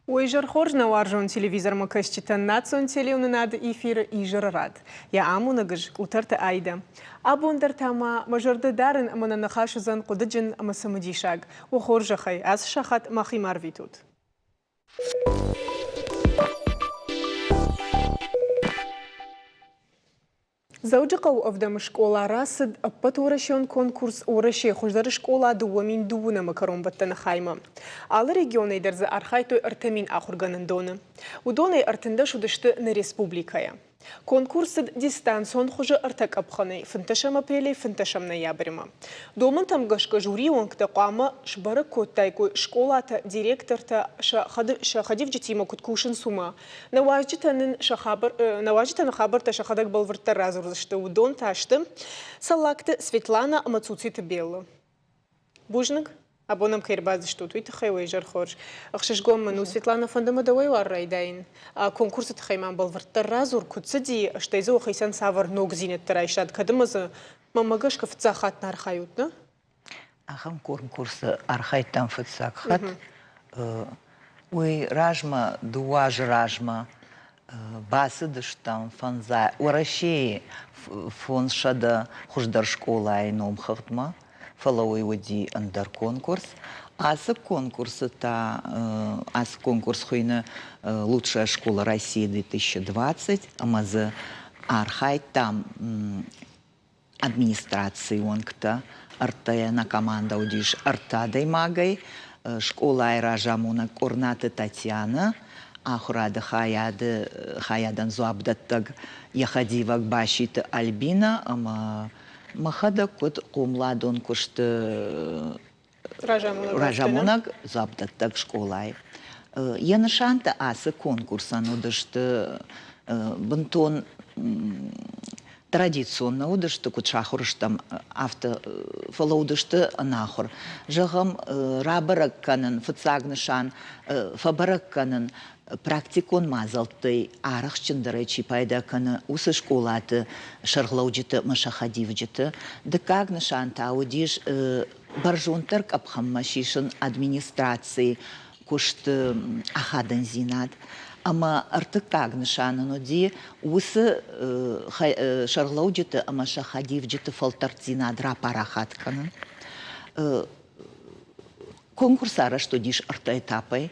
Уый изӕр хорз нӕ уарзон телевизормӕ кӕсджытӕн национ телеуынынады эфиры изӕры рад. Йӕ амонӕг ыс Къутӕрты Аидӕ. Абон дӕр та ма мӕ зӕрдӕ дарын ӕмӕ нӕ ныхас уыдзӕн хъуыдыджын ӕмӕ цымыдисаг. Уӕ хорзӕхӕй, ацы сахат махимӕ арвитут. Дзӕуджыхъӕуы ӕвдӕм скъола рацыд ӕппӕтуӕрӕсеон конкурс Уӕрӕсейы хуыздӕр скъола 2009-ы кӕронбӕттӕны хаймӕ. Алы регионӕй дӕр дзы архайдтой 3000 ахуыргӕнӕндоны. Уыдонӕй 13 уыдысты нӕ республикӕйӕ. Конкурс цыд дистанцион хуызы ӕртӕ къӕпхӕнӕй 15 апрелӕй 15 ноябрьмӕ. Домӕнтӕм гӕсгӕ жюрийы уӕнгтӕ хъуамӕ сбӕрӕг кодтаиккой скъолатӕ, директортӕ сӕ хӕдивджытимӕ куыд кусынц, уымӕ. Нӕ уазджытӕ нын сӕ хабар, нӕ уазджытӕ нын хабӕрттӕ сӕхӕдӕг бӕлвырддӕр радзурдзысты. Уыдон та сты Цӕллагты Светлана ӕмӕ Цуциты Беллы. Бузныг, абон ӕм кӕй ӕрбацыдыстут, уый тыххӕй уӕ изӕр хорз. Ӕхсызгон мын у, Светлана, фӕнды мӕ дӕуӕй уар райдайын. Конкурсы тыххӕй мӕм бӕлвырддӕр радзур, куыд цыди, стӕй дзы уӕхицӕн цавӕр ногдзинӕдтӕ райстат, кӕд ӕмӕ дзы, мӕнмӕ гӕсгӕ, фыццаг хатт нӕ архайут, нӕ? Ахӕм конкурсы архайдтам фыццаг хатт. Уый размӕ, дыууӕ азы размӕ бацыдыстӕм фӕндзай Уӕрӕсейы 500 хуыздӕр скъолайы номхыгъдмӕ, фӕлӕ уый уыди ӕндӕр конкурс. Ацы конкурсы та, ацы конкурс хуыйны «Лучшая школа России 2020» ӕмӕ дзы архайдтам администрацийы уӕнгтӕ, ӕртӕйӕ нӕ командӕ уыдис ӕртӕ адӕймагӕй, скъолайы разамонӕг Къорнаты Татьянӕ, ахуырады хайады хайадӕн дзуапдӕттӕг йӕ хӕдивӕг Баситы Альбинӕ ӕмӕ мӕхӕдӕг куыд хъомыладон куысты разамонӕг дзуапдӕттӕг скъолайы. Йӕ нысантӕ ацы конкурсӕн уыдысты бынтон традицион нӕ уыдысты, куыд сахуыр стӕм, афтӕ, фӕлӕ уыдысты ӕнахуыр. Зӕгъӕм, рабӕрӕг кӕнын, фыццаг нысан фӕбӕрӕг кӕнын, практикон мадзӕлттӕй арӕхстджындӕрӕй чи пайда кӕны, уыцы скъолаты сӕргълӕуджыты ӕмӕ сӕ хӕдивджыты. Дыккаг нысан та уыдис бӕрзонддӕр къӕпхӕнмӕ сисын администрацийы куысты ахадындзинад. Ӕмӕ ӕртыккаг нысан ын уыди уыцы сӕргълӕуджыты ӕмӕ сӕ хӕдивджыты фӕлтӕрддзинад рапарахат кӕнын. Конкурс арӕзт уыдис ӕртӕ этапӕй.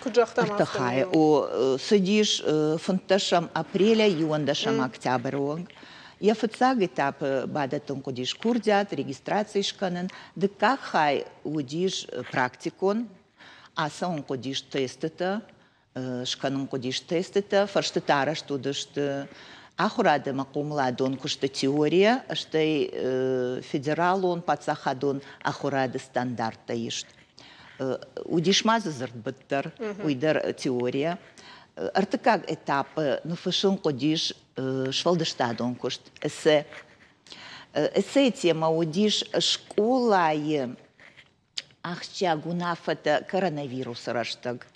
Куыд загътам, ӕртӕ хайы. О, цыдис 15 апреля 11 октябры онг. Йӕ фыццаг этапы бадӕттын хъуыдис курдиат, регистраци скӕнын. Дыккаг хай уыдис практикон. Ацӕуын хъуыдис тестытӕ, скӕнын хъуыдис тестытӕ, фӕрстытӕ арӕзт уыдысты ахуырад ӕмӕ хъомыладон куысты теорийӕ, стӕй федералон паддзахадон ахуырады стандарттӕ ист. Уыдис ма дзы дзырдбыд дӕр, уый дӕр теорийӕ. Ӕртыккаг этапы ныффыссын хъуыдис сфӕлдыстадон куыст, эссе. Эссейы темӕ уыдис скъолайы ахсджиаг уынаффӕтӕ коронавирусы рӕстӕг.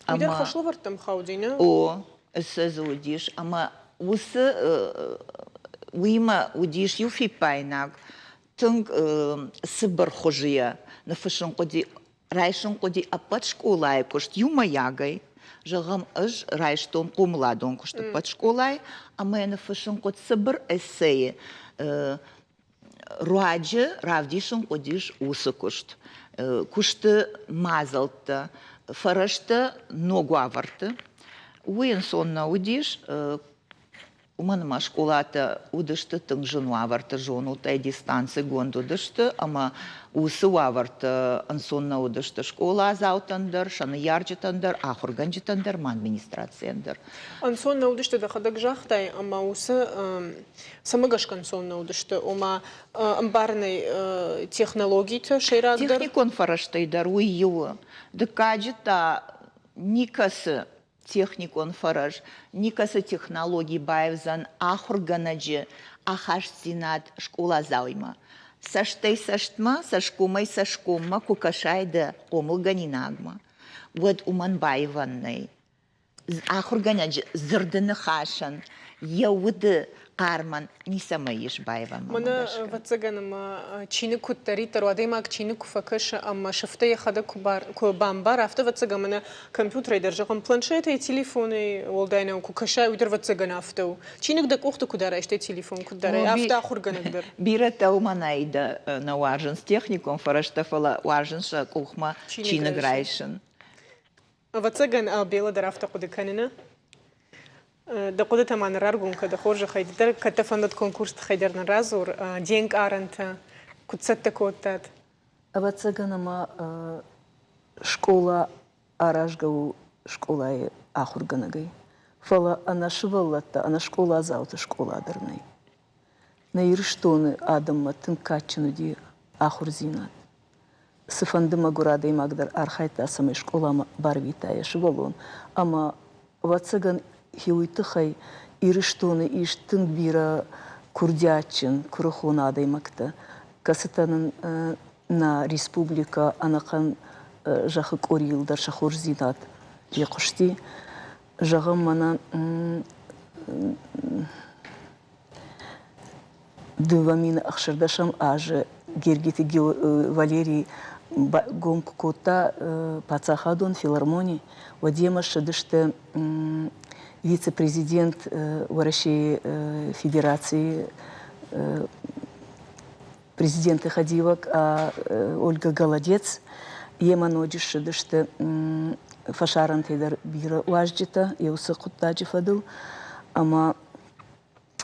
Уый дӕр хӕслӕвӕрдтӕм хауди, нӕ? О, ссӕдз уыдис. Ӕмӕ уыцы уыимӕ уыдис иу фиппаинаг, тынг цыбыр хуызыйӕ ныффыссын хъуыди, райсын хъуыди ӕппӕт скъолайы куыст иумӕйагӕй. Зӕгъӕм, ӕз райстон хъомыладон куыст ӕппӕт скъолайы ӕмӕ йӕ ныффыссын хъуыд цыбыр эссейы руаджы равдисын хъуыдис уыцы куыст. Куысты мадзӕлттӕ, фӕрӕзтӕ ног уавӕрты. Уый ӕнцон нӕ уыдис, уымӕн ӕмӕ скъолатӕ уыдысты тынг зын уавӕрты, зонут ӕй, дистанцигонд уыдысты ӕмӕ уыцы уавӕртӕ ӕнцон нӕ уыдысты скъоладзаутӕн дӕр, сӕ ныййарджытӕн дӕр, ахуыргӕнджытӕн дӕр ӕмӕ администрацийӕн дӕр. Ӕнцон нӕ уыдысты, дӕхӕдӕг загътай, ӕмӕ уыцы Цӕмӕ гӕсгӕ ӕнцон нӕ уыдысты? Ома, ӕмбарынӕй технологитӕ сӕйрагдӕр? Техникон фӕрӕзтӕй дӕр уый иу у. Дыккаджы та никӕцы техникон фӕрӕз, никӕцы технологи баивдзӕн ахуыргӕнӕджы ахастдзинад скъоладзауимӕ. Цӕстӕй цӕстмӕ, цӕсгомӕй цӕсгоммӕ куы кӕсай дӕ хъомылгӕнинагмӕ, уӕд уымӕн баивӕн нӕй. Ахуыргӕнӕджы дзырды ныхасӕн. йӕ уды хъармӕн ницӕмӕй ис баивӕн. Мӕнӕ, ӕвӕццӕгӕн, ӕмӕ чиныг куыддӕриддӕр у, адӕймаг чиныг куы фӕкӕсы ӕмӕ сыфтӕ йӕхӕдӕг куы бамбара, афтӕ, ӕвӕццӕгӕн, мӕнӕ компьютерӕй дӕр, зӕгъӕм, планшетӕй, телефонӕй уӕлдай нӕу, куы кӕсай, уый дӕр, ӕвӕццӕгӕн, афтӕ у. Чиныг дӕ къухты куы дарай, стӕй телефон куыд дарай, афтӕ ахуыргӕнӕг дӕр. Бирӕтӕ уымӕн ӕй нӕ уарзынц техникон фӕрӕзтӕ, фӕлӕ уарзынц сӕ къухмӕ чиныг райсын. Ӕвӕццӕгӕн, Белла дӕр афтӕ хъуыды кӕны, нӕ? Дӕ хъуыдытӕ ма нын раргом кӕ, дӕ хорзӕхӕй. Ды дӕр кӕд дӕ фӕндыд конкурсы тыххӕй дӕр нын радзур, де нкъарӕнтӕ, куыд цӕттӕ кодтат? Ӕвӕццӕгӕн ӕмӕ скъола аразгӕ у скъолайы ахуыргӕнӕгӕй. Фӕлӕ ӕнӕ сывӕллӕттӕ, ӕнӕ скъоладзауты скъола дӕр нӕй. Нӕ Ирыстоны адӕммӕ тынг кадджын уыди ахуырдзинад. Цыфӕнды мӕгуыр адӕймаг дӕр архайдта, цӕмӕй скъоламӕ барвита йӕ сывӕллон. Ӕмӕ, ӕвӕццӕгӕн, уый тыххӕй Ирыстоны ис тынг бирӕ курдиатджын, куырыхон адӕймӕгтӕ, кӕцытӕ нын нӕ республикӕ ӕнӕхъӕн зӕххы къорийыл дӕр сӕ хорздзинад фехъуысти. Зӕгъӕм, мӕнӕ 2016 азы Гергиты Валерий гом куы кодта паддзахадон филармони, уӕд йемӕ ссыдысты вице-президент Уӕрӕсейы Федерацийы президенты хӕдивӕг Ольга Голодец, йемӕ ноджы ссыдысты фӕсарӕнтӕй дӕр бирӕ уазджытӕ йӕ уыцы хъуыддаджы фӕдыл. Ӕмӕ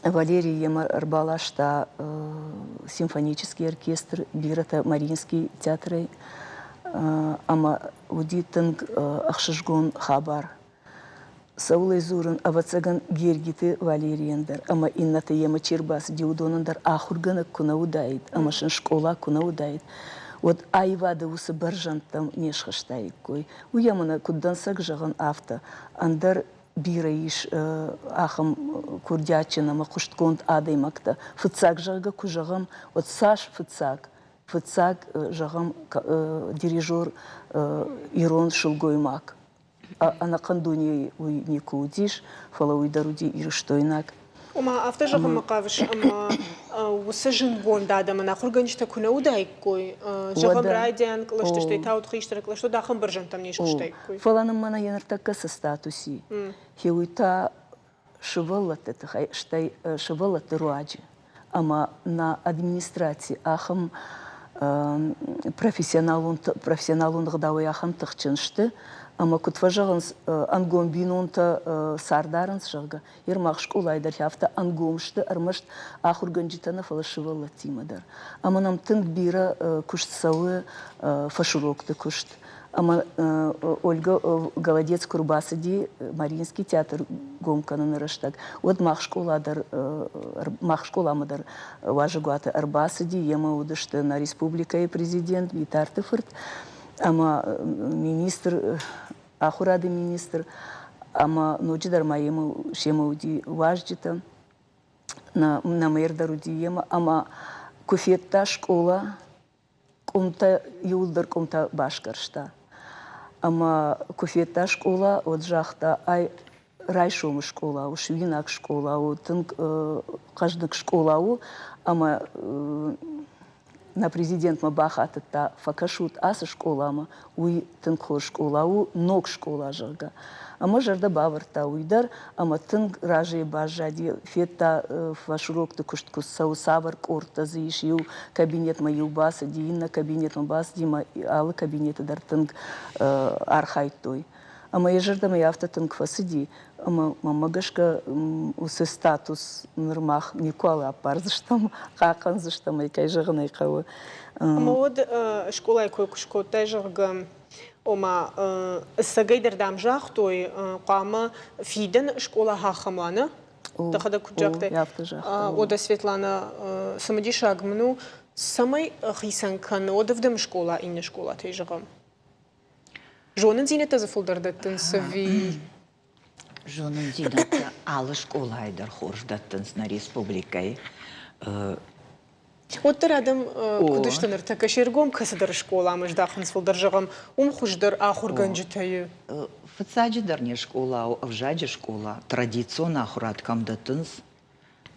Валерий йемӕ ӕрбаласта симфонический оркестр, бирӕтӕ Мариинский театрӕй ӕмӕ уыди тынг ӕхсызгон хабар. Цӕуыл ӕй дзурын, ӕвӕццӕгӕн, Гергиты Валерийӕн дӕр ӕмӕ иннӕтӕ йемӕ чи рбацыди, уыдонӕн дӕр ахуыргӕнӕг куы нӕ уыдаид ӕмӕ сын скъола куы нӕ уыдаид, уӕд аивады уыцы бӕрзӕндтӕм не схызтаиккой. Уый ӕмӕ нӕ куыд дӕнцӕг зӕгъын, афтӕ. Ӕндӕр бирӕ ис ахӕм курдиатджын ӕмӕ хъуыстгонд адӕймӕгтӕ. Фыццаг, зӕгъгӕ, куы зӕгъӕм, уӕд цас фыццаг? Фыццаг, зӕгъӕм, дирижер ирон сылгоймаг. Ӕнӕхъӕн дунейы уый никуы уыдис, фӕлӕ уый дӕр уыди ирыстойнаг. Ома, афтӕ зӕгъынмӕ хъавыс, ӕмӕ уыцы зындгонд адӕмӕн ахуыргӕнджытӕ куы нӕ уыдаиккой, зӕгъӕм, райдиан кълӕсты, стӕй та уыд хистӕр кълӕсты, уӕд ахӕм бӕрзӕндтӕм не схызтаиккой. Фӕлӕ нын мӕнӕ йӕ ныртӕккӕ цы статус и, уый та сывӕллӕтты тыххӕй, стӕй сывӕллӕтты руаджы. Ӕмӕ нӕ администраци ахӕм профессионалон, профессионалон ӕгъдауӕй ахӕм тыхджын сты, ӕмӕ куыд фӕзӕгъынц, ӕнгом бинонтӕ цард арынц, зӕгъгӕ, Ермак скъолайы дӕр афтӕ ӕнгом сты ӕрмӕст ахуыргӕнджытӕ нӕ, фӕлӕ сывӕллӕттимӕ дӕр. Ӕмӕ нӕм тынг бирӕ куыст цӕуы фӕсурокты куыст. Ӕмӕ Ольга Голодец куы рбацыди Мариинский театр гом кӕныны рӕстӕг, уӕд мах скъола дӕр, мах скъоламӕ дӕр уазӕгуаты ӕрбацыди, йемӕ уыдысты нӕ республикӕйы президент Битарты фырт ӕмӕ министр ахуырады министр ӕмӕ ноджыдӕр ма йемӕ семӕ уыди уазджытӕ, нӕ мэр дӕр уыди йемӕ ӕмӕ куы федта скъола, къуымтӕ, иууылдӕр къуымтӕ басгӕрста. Ӕмӕ куы федта скъола, уӕд загъта, ай райсомы скъола у, суинаг скъола у, тынг хъӕздыг скъола у, ӕмӕ нӕ президентмӕ бахатыдта, фӕкӕсут ацы скъоламӕ, уый тынг хорз скъола у, ног скъола, зӕгъгӕ. Ӕмӕ зӕрдӕ бавӕрдта уый дӕр, ӕмӕ тынг разыйы баззади, федта фӕсурокты куыст куыд цӕуы, цавӕр къордтӕ дзы ис, иу кабинетмӕ иу бацыди, иннӕ кабинетмӕ бацыди, ӕмӕ алы кабинеты дӕр тынг архайдтой. Ӕмӕ йӕ зӕрдӕмӕ афтӕ тынг фӕцыди, ӕмӕ мӕнмӕ гӕсгӕ уыцы статус ныр мах никуал аппардзыстӕм, хъахъхъӕндзыстӕм ӕй, кӕй зӕгъын ӕй хъӕуы. Ӕмӕ уӕд скъолайы кой куы скодтай, зӕгъгӕ, ома ӕцӕгӕйдӕр дам загътой, хъуамӕ фидӕн скъола ахӕм уа, нӕ? Дӕхӕдӕг куыд загътай? Уӕдӕ Светлана, цымыдисаг мын у, цӕмӕй хицӕн кӕны уӕд ӕвдӕм скъола иннӕ скъолатӕй зӕгъӕм? Зонындзинӕдтӕ дзы фылдӕр дӕттынц ӕви? Зонындзинӕдтӕ алы скъолайы дӕр хорз дӕттынц нӕ республикӕйы. Уӕддӕр адӕм куыд сты ныртӕккӕ се ргом кӕцыдӕр скъоламӕ здахынц фылдӕр, зӕгъӕм, уым хуыздӕр ахуыргӕнджытӕй? Фыццаджыдӕр не скъола у ӕвзаджы скъола, традицион ахуырад кӕм дӕттынц,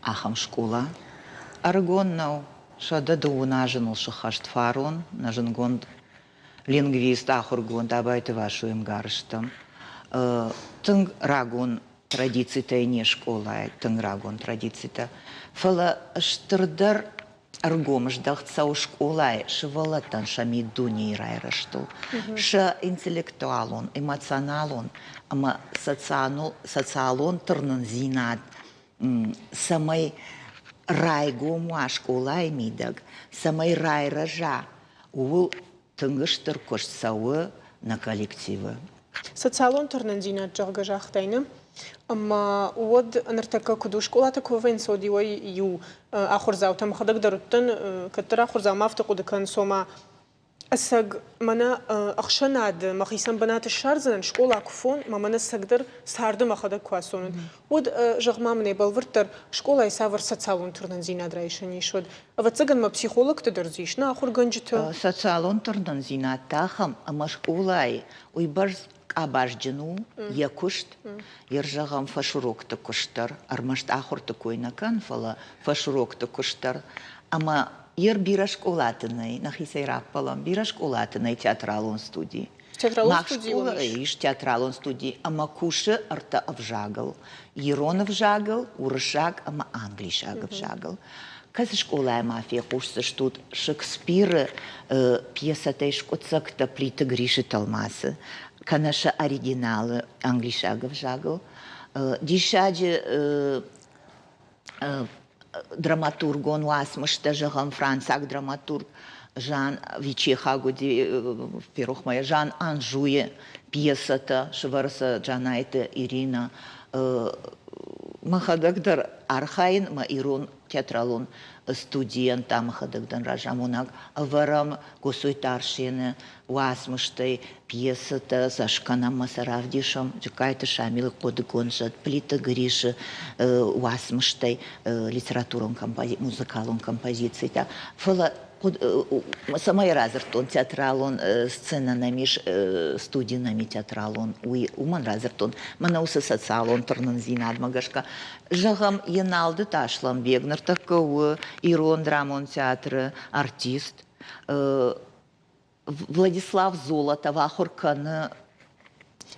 ахӕм скъола. Ӕрыгон нӕу, 130 азы ныл сыххӕст фарон, нӕ зындгонд лингвист, ахуыргонд Абайты Васойы ӕмгар стӕм. Тынг рагон традицитӕй не скъолайы, тынг рагон традицитӕ. Фӕлӕ стырдӕр ӕргом здӕхт цӕуы скъолайы сывӕллӕттӕн сӕ миддунейы райрӕзтыл, сӕ интеллектуалон, эмоционалон ӕмӕ социалон тырнындзинад цӕмӕй райгом уа скъолайы мидӕг, цӕмӕй райрӕза, ууыл тынг стыр куыст цӕуы нӕ коллективы. Социалон тырнындзинад, зӕгъгӕ, загътай, нӕ? Ӕмӕ уӕд ныртӕккӕ куыд у скъолаты куы вӕййынц, иуӕй иу ахуырдзаутӕ мӕхӕдӕг дӕр уыдтӕн, кӕддӕр ахуырдзау ма афтӕ хъуыды кӕнынц, ома ӕцӕг мӕнӕ ӕхсӕнады мӕхицӕн бынат ссардзынӕн, скъола куы фон, мӕ мӕнӕ цӕгдӕр царды мӕхӕдӕг куы ацонын, уӕд, зӕгъ-ма мын ӕй бӕлвырддӕр, скъолайы цавӕр социалон тырнындзинад райсӕн ис, уӕд Ӕвӕццӕгӕн ма психологты дӕр дзы ис, нӕ ахуыргӕнджыты. Социалон тырнындзинад та ахӕм, ӕмӕ скъолайы уыйбӕрц къабазджын у йӕ куыст, йе рзӕгъӕм фӕсурокты куыст дӕр, ӕрмӕст ахуырты кой нӕ кӕн, фӕлӕ фӕсурокты куыст дӕр. Ӕмӕ йе бирӕ скъолаты нӕй, нӕхицӕй раппӕлӕм, бирӕ скъолаты нӕй театралон студи. Театралон Мах студи скъолайы ис театралон студи ӕмӕ кусы ӕртӕ ӕвзагыл: ирон ӕвзагыл, уырыссаг ӕмӕ англисаг ӕвзагыл. Кӕцы скъолайы ма фехъусдзыстут Шекспиры пьесӕтӕй скъуыддзӕгтӕ Плиты Грисы тӕлмацы, кӕнӕ сӕ оригиналы англисаг ӕвзагыл. Диссаджы драматургон уацмыстӕ, зӕгъӕм, францаг драматург Жан Вичехаг уыди, ферох ма йӕ, Жан Анжуйы пьесӕтӕ сӕвӕры сӕ Джанайты Иринӕ. Мӕхӕдӕг дӕр архайын мӕ ирон театралон студийӕн та мӕхӕдӕг дӕн разамонӕг. Ӕвӕрӕм Госойты Арсены уацмыстӕй пьесӕтӕ сӕ скӕнӕм ӕмӕ сӕ равдисӕм Джыккайты Шамилы хъодыгонд зӕд Плиты Грисы уацмыстӕй литературон музыкалон композицитӕ. Фӕлӕ цӕмӕй радзырдтон театралон сценӕ нӕм ис, студи нӕм и театралон, уый уымӕн радзырдтон. Мӕнӕ уыцы социалон тырнындзинадмӕ гӕсгӕ. Зӕгъӕм, Еналдыты Аслӕнбег ныртӕккӕ у ирон драмон театры артист. Владислав Золотов ахуыр кӕны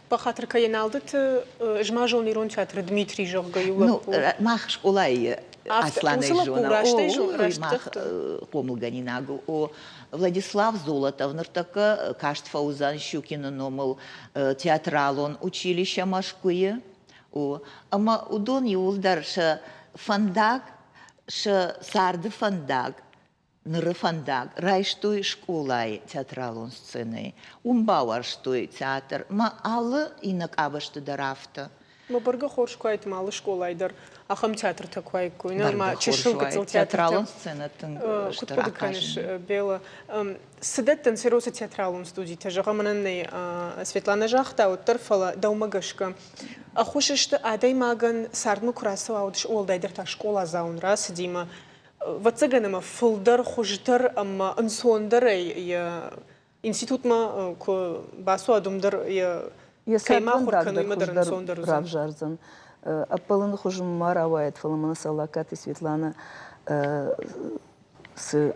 Бахатыр кӕ Еналдыты ӕз ма зонын ирон театры Дмитрий, зӕгъгӕ, иу лӕппу. Ну, мах скъолайы Асланӕй зонӕм. О, мах хъомылгӕнинаг у. Владислав Золотов ныртӕккӕ каст фӕуыдзӕн Щукины номыл театралон училище Мӕскуыйы. О, ӕмӕ уыдон иууылдӕр сӕ фӕндаг, сӕ царды фӕндаг ныры фӕндаг райстой скъолайы театралон сценӕйы. Уым бауарзтой театр мӕ алы иннӕ къабӕзты дӕр афтӕ. Мӕ бӕргӕ хорз куы уаид, алы скъолайы дӕр ахӕм театртӕ куы уаиккой. Нӕ, ма чысыл гыццыл театралон сценӕ тынг Куыд хъуыды кӕныс, Бела, цы дӕттынц Росы театралон студитӕ? Зӕгъӕм, мӕнӕн нӕй Светланӕ загъта, уӕддӕр, фӕлӕ дӕумӕ гӕсгӕ ӕххуыс сты адӕймагӕн цардмӕ куы рацӕуа, уӕд уӕлдайдӕр та скъоладзауӕн рацыдимӕ Ӕвӕццӕгӕн ӕмӕ фылдӕр, хуыздӕр ӕмӕ ӕнцондӕрӕй йӕ институтмӕ куы бацуа, уым дӕр йӕ йӕ кӕимӕ ахуыр кӕны, уымӕ дӕр ӕнцондӕр уыдзӕн. Равзардзӕн. Ӕппӕлыны хуызы ма рауайӕд, фӕлӕ мӕнӕ Салакаты Светланӕ цы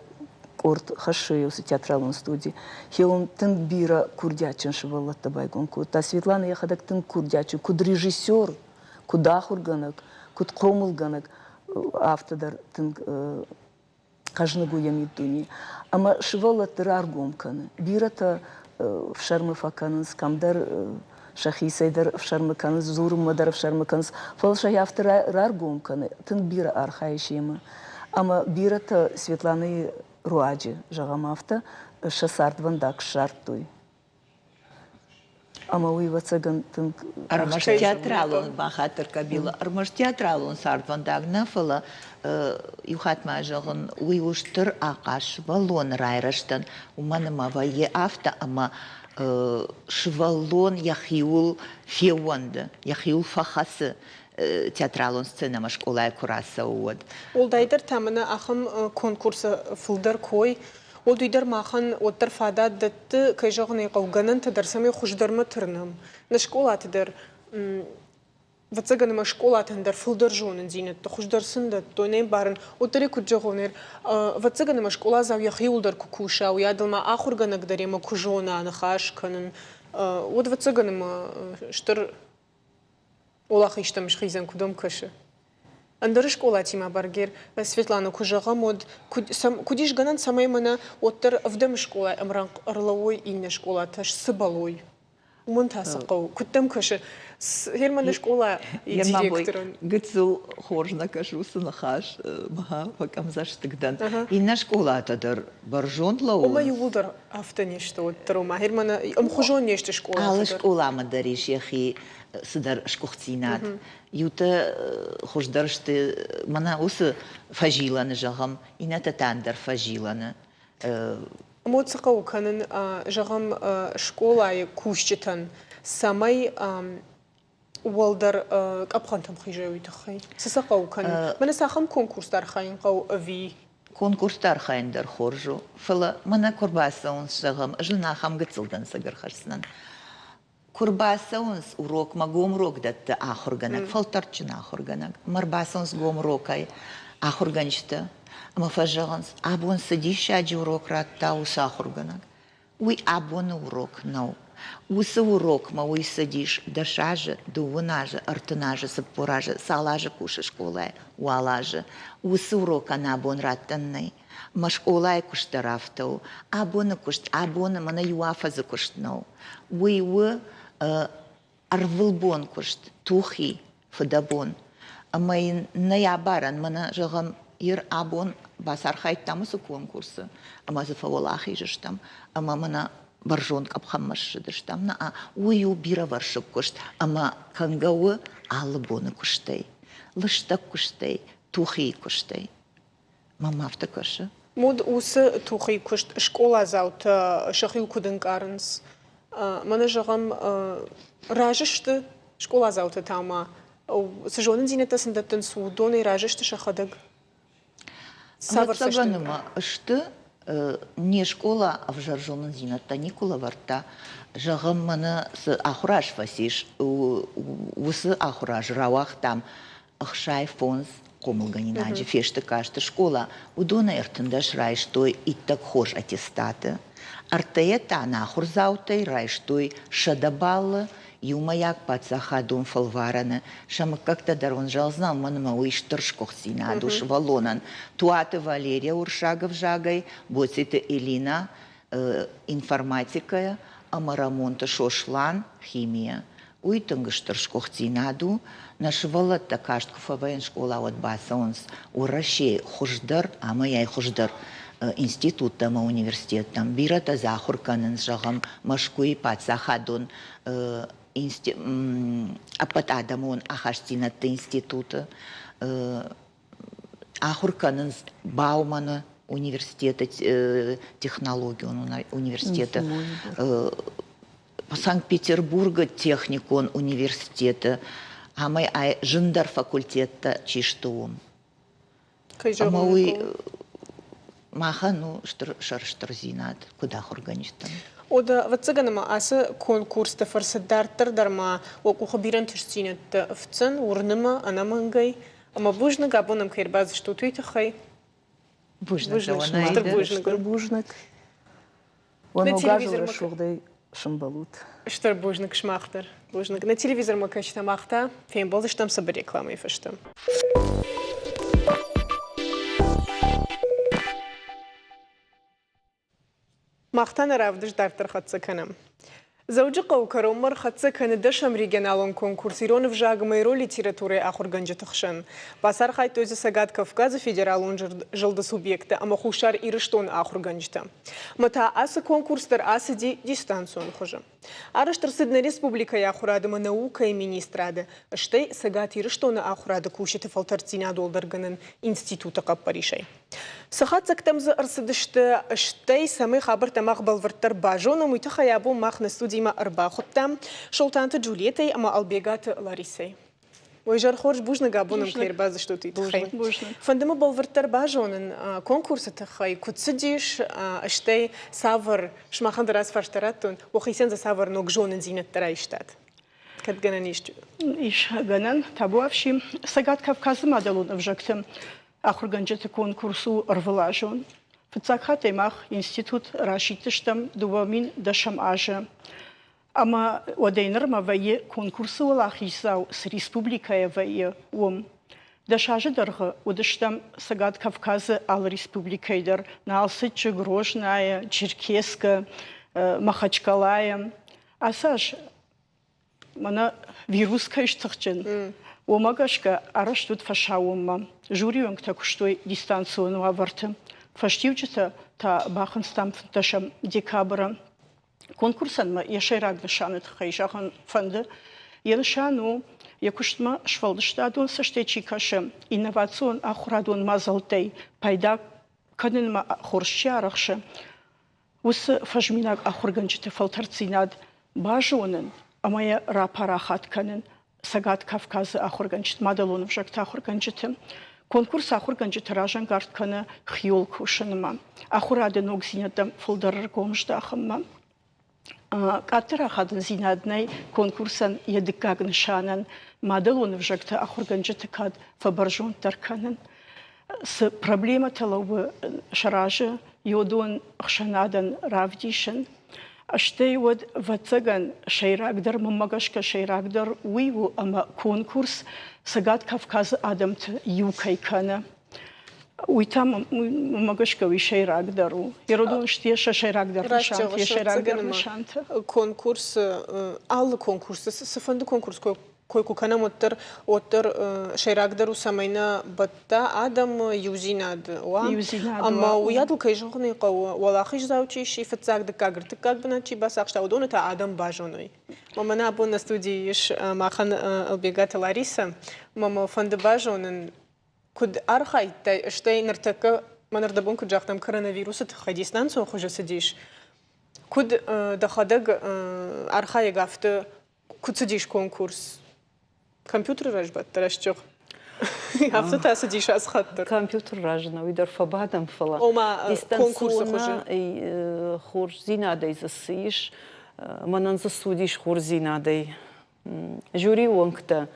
къорд хӕссы уыцы театралон студи, хеуым тынг бирӕ курдиатджын сывӕллӕттӕ байгом кодта. Светланӕ йӕхӕдӕг тынг курдиатджын, куыд режиссер, куыд ахуыргӕнӕг, куыд хъомылгӕнӕг, афтӕ дӕр тынг хъӕзныг у йӕ миддуне. Ӕмӕ сывӕллӕтты раргом кӕны. Бирӕтӕ ӕфсӕрмы фӕкӕнынц, кӕмдӕр сӕхицӕй дӕр ӕфсӕрмы кӕнынц, дзурынмӕ дӕр ӕфсӕрмы кӕнынц, фӕлӕ сӕ афтӕ раргом кӕны, тынг бирӕ архайы семӕ. Ӕмӕ бирӕтӕ Светланӕйы руаджы, зӕгъӕм афтӕ, сӕ цардвӕндаг ссардтой. Ӕмӕ уый, ӕвӕццӕгӕн, тынг Ӕрмӕст театралон бахатыр Кабила, ӕрмӕст театралон цардвӕндаг нӕ, фӕлӕ иу хатт ма зӕгъын, уый у стыр ахъаз сывӕллоны райрӕзтӕн, уымӕн ӕмӕ вӕййы афтӕ, ӕмӕ сывӕллон йӕхиуыл феууӕнды, йӕхиуыл фӕхӕцы. театралон сценӕмӕ скъолайы куы рацӕуы, уӕд. Уӕлдайдӕр та мӕнӕ ахӕм конкурсы фылдӕр кой, уӕд уый дӕр махӕн уӕддӕр фадат дӕтты, кӕй зӕгъын ӕй хъӕуы, гӕнӕнтӕ дӕр, цӕмӕй хуыздӕрмӕ тырнӕм. Нӕ скъолаты дӕр ӕвӕццӕгӕн ӕмӕ скъолатӕн дӕр фылдӕр зонындзинӕдтӕ, хуыздӕр сын дӕттой, не мбарын. Уӕддӕр ӕй куыд зӕгъон, ӕвӕццӕгӕн ӕмӕ скъоладзау йӕхиуыл дӕр куы куса, уыйадыл ма ахуыргӕнӕг дӕр йемӕ куы зона ныхас кӕнын, уӕд ӕвӕццӕгӕн ӕмӕ стыр уӕлахизтӕм схизӕн куыд ӕм кӕсы. Ӕндӕр скъолатимӕ баргер Светлана куы зӕгъӕм, уӕд куыд ис гӕнӕн, цӕмӕй мӕнӕ уӕддӕр ӕвдӕм скъолайы ӕмрӕнхъ ӕрлӕууой иннӕ скъолатӕ, сцыбӕлой? Уымӕн та цы хъӕуы? Куыд дӕм кӕсы? Германы скъола директорӕн. Гыццыл хорз нӕ кӕсы уыцы ныхас, мӕ фӕкъӕмдзӕстыг дӕн. Иннӕ скъолатӕ дӕр бӕрзонд лӕууынц. Ома иууылдӕр афтӕ не сты уӕддӕр, ома Германы ӕмхуызон не сты скъолатӕ Алы скъоламӕ дӕр ис йӕхи цыдӕр сгуыхтдзинад. Иутӕ хуыздӕр сты мӕнӕ уыцы фӕзилӕны, зӕгъӕм, иннӕтӕ та ӕндӕр фӕзилӕны. Ӕмӕ цы хъӕуы кӕнын, зӕгъӕм, скъолайы кусджытӕн, цӕмӕй уӕлдӕр къӕпхӕнтӕм хизой, уый тыххӕй? Цы сӕ хъӕуы кӕнын? Мӕнӕ цахӕм конкурсты архайын хъӕуы ӕви? Конкурсты архайын дӕр хорз у, фӕлӕ мӕнӕ куы рбацӕуынц, зӕгъӕм, ӕз ын ахӕм гыццыл дӕнцӕг ӕрхӕсдзынӕн. Куы рбацӕуынц урокмӕ гом урок дӕтты ахуыргӕнӕг, фӕлтӕрдджын ахуыргӕнӕг, ӕмӕ ӕрбацӕуынц гом урокӕй ахуыргӕнджытӕ ӕмӕ фӕзӕгъынц, абон цы диссаджы урок радта уыцы ахуыргӕнӕг, уый абоны урок нӕу. Уыцы урокмӕ уый цыдис 10 азы, 20 азы, 30 азы, 40 азы, цал азы кусы скъолайы, уал азы. Уыцы урокӕн абон раттӕн нӕй. Мӕ скъолайы куыст дӕр афтӕ у. Абоны куыст, абоны мӕнӕ иу афӕдзы куыст нӕу. Уый у ӕрвылбон куыст, тухи, фыдӕбон. Ӕмӕ йын нӕй абарӕн, мӕнӕ, зӕгъӕм, Ир абон бацархайдтам уыцы конкурсы ӕмӕ дзы фӕуӕлахиз стӕм ӕмӕ мӕнӕ бӕрзонд къӕпхӕнмӕ ссыдыстӕм. Нӕ, уый у бирӕвӕрсыг куыст ӕмӕ кӕнгӕ у алы боны куыстӕй, лыстӕг куыстӕй, тухийы куыстӕй. Мӕм афтӕ кӕсы. Мод уыцы тухи куыст скъоладзаутӕ сӕхиуыл куыд ӕнкъарынц? Мӕнӕ зӕгъӕм, разы сты скъоладзаутӕ та ма цы зонындзинӕдтӕ сын дӕттынц, уыдонӕй разы сты сӕхӕдӕг? Цавӕр цӕстӕнгас? Сты не скъола ӕвзӕр зонындзинӕдтӕ никуы лӕвӕрдта. Зӕгъӕм, мӕнӕ цы ахуыраз фӕцис, уыцы ахуыраз рауагътам 65 хъомылгӕнинаджы фесты касты скъола, уыдонӕй 13 райстой иттӕг хорз аттестаты. Ӕртӕйӕ та нӕ ахуырдзаутӕй райстой 100 баллы иумӕйаг паддзахадон фӕлварӕны. Сӕ мыггӕгтӕ дӕр уын зӕгъдзынӕн, уымӕн ӕмӕ уый стыр сгуыхтдзинад у сывӕллонӕн. Туаты Валерия уырыссаг ӕвзагӕй, Боциты Элина информатикӕйӕ ӕмӕ Рӕмонты Сослан химийӕ. Уый тынг стыр сгуыхтдзинад у. Нӕ сывӕллӕттӕ каст куы фӕвӕййынц скъола, уӕд бацӕуынц Уӕрӕсейы хуыздӕр ӕмӕ йӕ хуыздӕр институттӕ ӕмӕ университеттӕм. Бирӕтӕ дзы ахуыр кӕнынц, зӕгъӕм, Мӕскуыйы паддзахадон ӕппӕтадӕмон ахастдзинӕдты институты. Ахуыр кӕнынц Бауманы университеты, технологион университеты, Санкт-Петербургы техникон университеты ӕмӕ ай зындӕр факультеттӕ чи сты, уым. Ӕмӕ уый махӕн у стыр сӕрыстырдзинад, куыд ахуыргӕнджытӕн. Ода, ӕвӕццӕгӕн ӕмӕ ацы конкурсты фӕрцы дарддӕр дӕр ма уӕ къухы бирӕ ӕнтыстдзинӕдтӕ ӕфтдзӕн, уырны мӕ, ӕнӕмӕнгӕй. Ӕмӕ бузныг, абон ӕм кӕй ӕрбацыдыстут, уый тыххӕй. Бузныг, стыр бузныг. Стыр бузныг. Уӕ ног азы рӕсугъдӕй сымбӕлут. Стыр бузныг сымах дӕр. Бузныг. Нӕ телевизормӕ кӕсджытӕ мах та фембӕлдыстӕм цыбыр рекламӕйы фӕстӕ. Мах та нӕ равдыст дарддӕр хӕццӕ кӕнӕм. Дзӕуджыхъӕуы кӕронмӕ ӕрхӕццӕ кӕны дӕсӕм регионалон конкурс ирон ӕвзаг ӕмӕ ирон литературӕйы ахуыргӕнджыты хсӕн. Бацархайдтой дзы Цӕгат Кавказы федералон зылды субъекттӕ ӕмӕ Хуссар Ирыстоны ахуыргӕнджытӕ. Ӕмӕ та ацы конкурс дӕр ацыди дистанцион хуызы. Арӕзт ӕрцыд нӕ республикӕйы ахуырад ӕмӕ наукӕйы министрады, стӕй Цӕгат Ирыстоны ахуырады кусджыты фӕлтӕрддзинад уӕлдӕргӕнӕн институты хъӕппӕрисӕй. Цы хатдзӕгтӕм дзы ӕрцыдысты, стӕй цӕмӕй хабӕрттӕ мах бӕлвырддӕр базонӕм, уый тыххӕй абон мах нӕ студимӕ ӕрбахуыдтам Солтанты Джульеттӕй ӕмӕ Ӕлбегаты Ларисӕй. Уый зӕр хорз бузныг абон ӕм кӕй ӕрбацыдыстут, уый тыххӕй. Фӕнды мӕ бӕлвырддӕр базонын конкурсы тыххӕй, куыд цыдис, стӕй цавӕр, сымахӕн дӕр ацы фарста радтон, уӕхицӕн дзы цавӕр ног зонындзинӕдтӕ райстат? Кӕд гӕнӕн ис? Ис гӕнӕн, табуафси. Цӕгат Кавказы мадӕлон ӕвзӕгты ахуыргӕнджыты конкурс у ӕрвылазон. Фыццаг хаттӕй мах институт расидтыстӕм 2010 азы. Ӕмӕ уӕдӕй нырмӕ вӕййы конкурсы уӕлахиздзау цы республикӕйӕ вӕййы, уым. 10 азы дӕргъы уыдыстӕм Цӕгат Кавказы алы республикӕйы дӕр, Налцыччы, Грознайы, Черкесскы, Махачкалайы. Ацы аз мӕнӕ вирус кӕй стыхджын, уымӕ гӕсгӕ арӕзт уыд фӕсаууонмӕ. Жюрийы уӕнгтӕ куыстой дистанцион уавӕрты. Фӕстиуджытӕ та бахынцтам 15 декабры. Конкурсӕн мӕ йӕ сӕйраг нысаны тыххӕй зӕгъын фӕнды. Йӕ нысан у, йӕ куыстмӕ сфӕлдыстадон цӕстӕй чи кӕсы, инновацион ахуырадон мадзӕлттӕй пайда кӕнынмӕ хорз чи арӕхсы, уыцы фӕзминаг ахуыргӕнджыты фӕлтӕрддзинад базонын ӕмӕ йӕ рапарахат кӕнын Цӕгат Кавказы ахуыргӕнджыты, мадӕлон ӕвзӕгты ахуыргӕнджыты. Конкурс ахуыргӕнджыты разӕнгард кӕны хиуыл кусынмӕ, ахуырады ногдзинӕдтӕм фылдӕр ӕргом здахынмӕ. Къаддӕр ахадындзинад нӕй конкурсӕн йӕ дыккаг нысанӕн мадӕлон ӕвзӕгты ахуыргӕнджыты кад фӕбӕрзонддӕр кӕнын. Цы проблемӕтӕ лӕууы сӕ разы, йодон ӕхсӕнадӕн равдисын. Стӕй уӕд, ӕвӕццӕгӕн, сӕйрагдӕр, мӕнмӕ гӕсгӕ, сӕйрагдӕр уый у, ӕмӕ конкурс Цӕгат Кавказы адӕмты иу кӕй кӕны. Уый та, мӕнмӕ гӕсгӕ, уый сӕйрагдӕр у. Еродон сты сӕ сӕйрагдӕр нысантӕ, йӕ сӕйрагдӕр нысантӕ. Конкурс, алы конкурсы, цыфӕнды конкурс кой куы кӕнӕм, уӕддӕр, уӕддӕр сӕйрагдӕр у, цӕмӕй нӕ бӕтта адӕмы иудзинад уа. Ӕмӕ уыйадыл, кӕй зӕгъын ӕй хъӕуы, уӕлахиздзау чи сси, фыццаг, дыккаг, ӕртыккаг бынат чи бацахста, уыдоны та адӕм базоной. Мӕнӕ абон нӕ студийы ис махӕн Ӕлбегаты Ларисӕ. Мӕ мӕ фӕнды базонын, куыд архайдтай, стӕй ныртӕккӕ, мӕнӕрдӕбон куыд загътам, коронавирусы тыххӕй дистанцион хуызы цыдис. Куыд дӕхӕдӕг архайӕг афтӕ Куыд цыдис конкурс? Компьютеры раз бадт рӕстӕг. Афтӕ та цыдис ацы хатт дӕр. Компьютеры раз нӕ, уый дӕр фӕбадӕм, фӕлӕ Ома конкурсы хуызы. Хорздзинадӕй дзы цы ис, мӕнӕн дзы цы уыдис хорздзинадӕй. Жюрийы уӕнгтӕ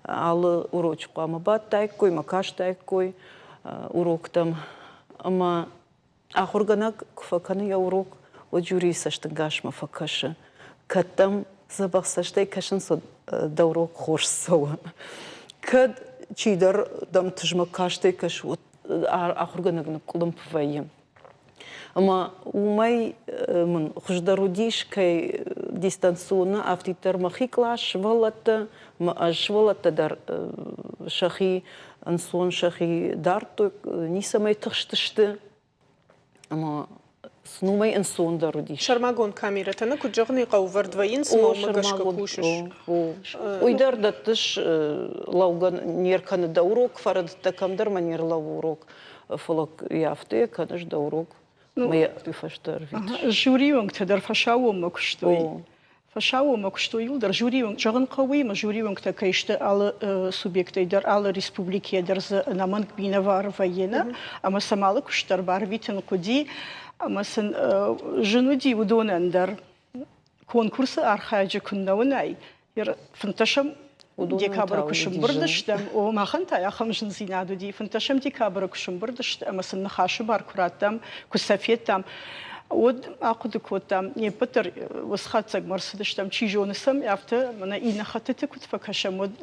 алы урочы хъуамӕ бадтаиккой, мӕ кастаиккой уроктӕм. Ӕмӕ Ахуыргӕнӕг куы фӕкӕны йӕ урок, уӕд жюрийы цӕстӕнгасмӕ фӕкӕсы. Кӕд дӕм дзӕбӕх цӕстӕй кӕсынц, уӕд дӕ урок хорз цӕуы. Кӕд чидӕр дӕм тызмӕг кастӕй кӕсы, уӕд ахуыргӕнӕг ныкъкъуылымпы вӕййы. Ӕмӕ уымӕй мын хуыздӕр уыдис, кӕй дистанционно афтиддӕр мӕхи кълас сывӕллӕттӕ, мӕ ӕз сывӕллӕттӕ дӕр сӕхи ӕнцон сӕхи дардтой, ницӕмӕй тыхстысты. Ӕмӕ сын уымӕй ӕнцондӕр уыдис. Сӕрмагонд камерӕтӕ нӕ куыд зӕгъын ӕй хъӕуы, вӕрд вӕййынц, ӕмӕ уымӕ гӕсгӕ кусыс. Уый дӕр дӕттыс лӕугӕ не ркӕны дӕ урок, фӕрӕдыдтӕ кӕмдӕр мӕ не рлӕууы урок, фӕлӕ афтӕ кӕныс дӕ урок, мӕ йӕ фӕстӕ ӕрвитыс. Жюрийы уӕнгтӕ дӕр фӕсаууонмӕ куыстой. Фӕсаууонмӕ куыстой иуылдӕр жюрийы зӕгъын хъӕуы, ӕмӕ жюрийы уӕнгтӕ кӕй сты алы субъектӕй дӕр, алы республикӕйӕ дӕр дзы ӕнӕмӕнг минӕвар вӕййы, нӕ? Ӕмӕ сӕм алы куыст дӕр барвитын хъуыди, ӕмӕ сын зын уыди уыдонӕн дӕр. Конкурсы архайӕджы куы нӕ уынай, фынддӕсӕм декабры куы сымбырд стӕм, о, махӕн та ахӕм зындзинад уыди, фынддӕсӕм декабры куы сымбырд сты ӕмӕ сын ныхасы бар куы радтам, куы сӕ федтам, уӕд ахъуыды кодтам, не ппӕт дӕр уыцы хатдзӕгмӕ ӕрцыдыстӕм, чи зоны сӕм афтӕ мӕнӕ иннӕ хӕттыты куыд фӕкӕсӕм, уӕд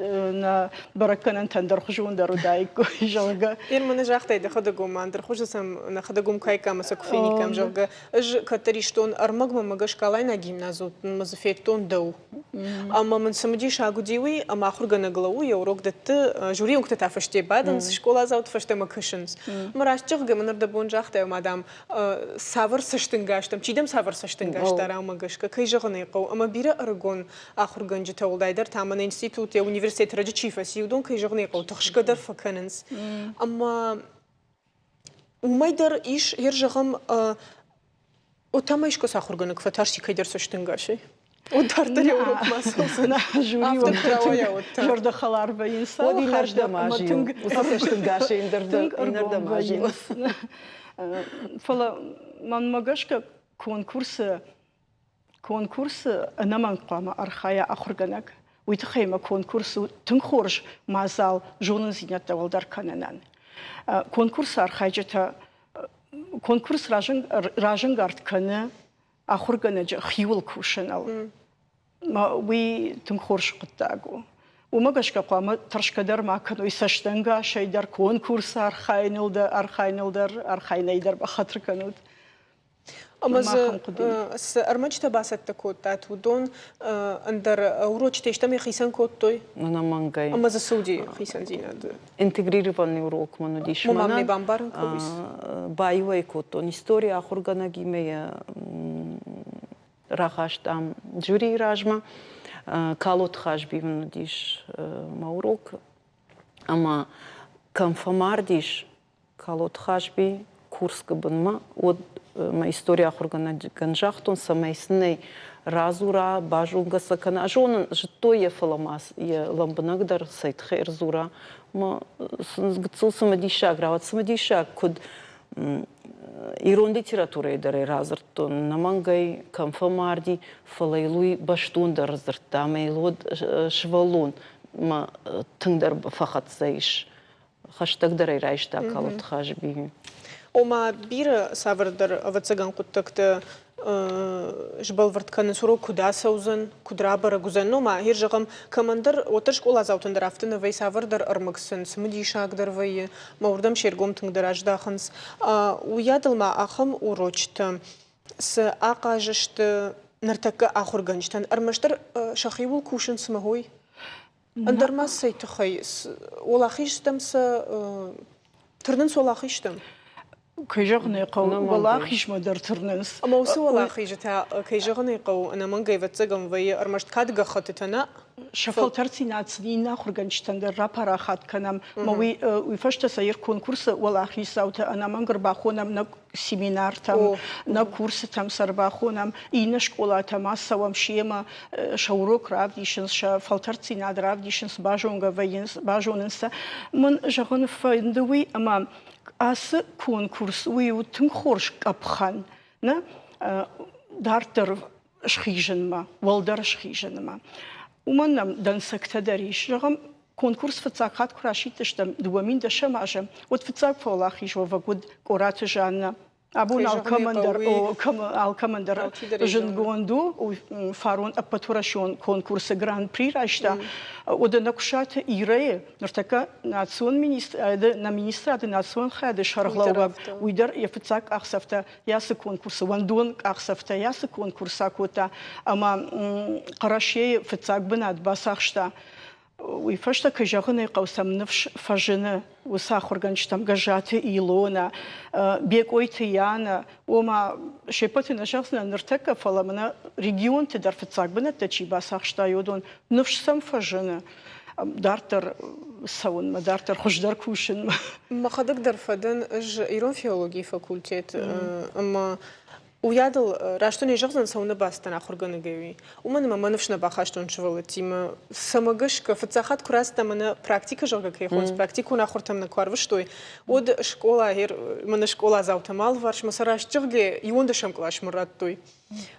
нӕ бӕрӕггӕнӕнтӕ ӕндӕрхуызон дӕр уыдаиккой, зӕгъгӕ. Ир мын загътай дӕхӕдӕг ома ӕндӕрхуызы сӕм нӕхӕдӕг уым кӕй ӕмӕ сӕ куы фениккам, зӕгъгӕ, ӕз кӕддӕр истон ӕрмӕгмӕ мӕ гӕсгӕ алайнаг гимназы мӕ дзы федтон дӕу. Ӕмӕ мын цымыдисаг уыди уый, ӕмӕ ахуыргӕнӕг лӕууы, йӕ урок дӕтты, жюрийы уӕнгтӕ та фӕсте бадынц, скъоладзауты фӕстӕмӕ кӕсынц. Ӕмӕ раст зӕгъгӕ, мын ӕрдӕбон загътай, ома, дам, цавӕр цӕстӕнгастӕм, чи дӕм цавӕр цӕстӕнгас дара, уымӕ гӕсгӕ, кӕй зӕгъын ӕй хъӕуы. Ӕмӕ бирӕ ӕрыгон ахуыргӕнджытӕ, уӕлдайдӕр та мӕнӕ институт, йӕ университет раджы чи фӕци, уыдон, кӕй зӕгъын ӕй хъӕуы, тыхсгӕ дӕр фӕкӕнынц. Ӕмӕ уымӕй дӕр ис, ер зӕгъӕм, Отамӕ искуы ахуыргӕнӕг фӕтарсти кӕйдӕр цӕстӕнгасӕй? Дарддӕр урокмӕ цӕудзӕн. Зӕрдӕхӕлар вӕййынц. Уӕд иннӕрдӕм азил. Уыцы цӕстӕнгасӕй иннӕрдӕм азил. Фӕлӕ мӕнмӕ гӕсгӕ конкурсы конкурсы ӕнӕмӕнг хъуамӕ архайа ахуыргӕнӕг. Уый тыххӕй мӕ конкурс у тынг хорз мадзал зонындзинӕдтӕ уӕлдӕр кӕнынӕн. Конкурсы архайджытӕ конкурс разӕнгард кӕны ахуыргӕнӕджы хиуыл кусыныл. Уый тынг хорз хъуыддаг у. Уымӕ гӕсгӕ хъуамӕ тӕрсгӕ дӕр ма кӕной цӕстӕнгасӕй дӕр, конкурсы архайыныл дӕр, архайыныл дӕр, архайынӕй дӕр бахатыр кӕнут. Ӕмӕ дзы цы ӕрмӕджытӕ бацӕттӕ кодтат, уыдон ӕндӕр урочытӕ истӕмӕй хицӕн кодтой? Ӕнӕмӕнгӕй. Ӕмӕ дзы цы уыди хицӕндзинад? Интегрированный урок мын уыдис. Мамӕ бамбарын кодтой? Баиу ӕй кодтон историйы ахуыргӕнӕгимӕ йӕ рахастам жюрийы размӕ. Калоты Хазби мын уыдис мӕ урок. Ӕмӕ кӕм фӕмардис, Калоты Хазби Курскы бынмӕ, уӕд мӕ историйы ахуыргӕнӕгӕн загътон, цӕмӕй сын ӕй радзура, базонгӕ сӕ кӕна. Зонын, зыдтой йӕ, фӕлӕ ма йӕ лӕмбынӕгдӕр цӕй тыххӕй ӕрдзура. Мӕ гыццыл цымыдисаг рауад. Цымыдисаг, куыд ирон литературӕйы дӕр ӕй радзырдтон, ӕнӕмӕнгӕй кӕм фӕмарди, фӕлӕ йыл уый бӕстондӕр дзырдта ӕмӕ йыл уӕд сывӕллон мӕ тынгдӕр фӕхӕццӕ ис. Хӕстӕгдӕрӕй райста Калоты Хазби. Ома бирӕ цавӕрдӕр ӕвӕццӕгӕн хъуыддӕгтӕ сбӕлвырд кӕнынц, урок куыд ацӕудзӕн, куыд рабӕрӕг уыдзӕн. Ну, ма, гьер зӕгъӕм, кӕмӕндӕр, уӕддӕр скъоладзаутӕн дӕр афтӕ нӕ вӕййы, цавӕрдӕр ӕрмӕг сын цымыдисагдӕр вӕййы, мӕ уырдӕм се ргом тынгдӕр аздахынц. Уыйадыл ма ахӕм урочытӕ цы ахъаз сты ныртӕккӕ ахуыргӕнджытӕн? Ӕрмӕстдӕр сӕхиуыл кусын цымӕ хой? Ӕндӕр ма цӕй тыххӕй уӕлахизтӕм сӕ тырнынц уӕлахизтӕм? Кӕй зӕгъын ӕй хъӕуы, уӕлахизмӕ дӕр тырнынц. Ӕмӕ уыцы уӕлахизы та, кӕй зӕгъын ӕй хъӕуы, ӕнӕмӕнгӕй ӕвӕццӕгӕн вӕййы ӕрмӕст кӕд гӕххӕттытӕ нӕ, Сӕ фӕлтӕрддзинад сын иннӕ ахуыргӕнджытӕн дӕр рапарахат кӕнӕм, ӕмӕ уый, уый фӕстӕ сӕ конкурсы уӕлахиздзаутӕ ӕнӕмӕнг ӕрбахонӕм нӕ семинартӕм, нӕ курсытӕм сӕ ӕрбахонӕм, иннӕ скъолатӕм ацӕуӕм семӕ, сӕ урок равдисынц, сӕ фӕлтӕрддзинад равдисынц, базонгӕ вӕййынц, базонынц сӕ. Мӕн зӕгъын фӕнды уый, ӕмӕ ацы конкурс уый у тынг хорз къӕпхӕн, нӕ дарддӕр схизынмӕ, уӕлдӕр схизынмӕ. Уымӕн нӕм дӕнцӕгтӕ дӕр ис. Зӕгъӕм, конкурс фыццаг хатт куы расидтыстӕм 2010 азы, уӕд фыццаг фӕуӕлахизуӕвӕг уыд Къораты Жаннӕ. Абон алкӕмӕн дӕр, алкӕмӕн дӕр зындгонд у, фарон ӕппӕтуӕрӕсеон конкурсы гран-при райста. Уӕдӕ Нӕкуысаты Ирӕйы ныртӕккӕ национ министрады, нӕ министрады национ хайады сӕргълӕууӕг, уый дӕр йӕ фыццаг къахдзӕфтӕ йӕ цы конкурсы, уӕндон къахдзӕфтӕ йӕ цы конкурс акодта ӕмӕ Хъӕрӕсейы фыццаг бынат бацахста. Уый фӕстӕ, кӕй зӕгъын ӕй хъӕуы, сӕм ныфс фӕзыны уыцы ахуыргӕнджытӕм Гӕззаты Илонӕ, Бекъойты Янӕ, ома се ппӕты нӕ зӕгъдзынӕн ныртӕккӕ, фӕлӕ мӕнӕ регионты дӕр фыццаг бынӕттӕ чи бацахста, уыдон ныфс сӕм фӕзыны дарддӕр цӕуынмӕ, дарддӕр хуыздӕр кусынмӕ. Мӕхӕдӕг дӕр фӕдӕн ӕз ирон филологийы факультет ӕмӕ Уыйадыл раст уын зӕгъдзӕн, цӕуылнӕ бацыдтӕн ахуыргӕнӕгӕй, уый. Уымӕн ӕмӕ мӕ ныфс нӕ бахастон сывӕллӕттимӕ. Цӕмӕ гӕсгӕ, фыццаг хатт куы рацыдтӕн, мӕнӕ практикӕ, зӕгъгӕ, кӕй хонынц, практикон ахуыртӕм нӕ куы арвыстой, уӕд скъола, мӕнӕ скъоладзаутӕм алыварс мӕ сӕ раст зӕгъгӕ, иуӕндӕсӕм къласмӕ радтой.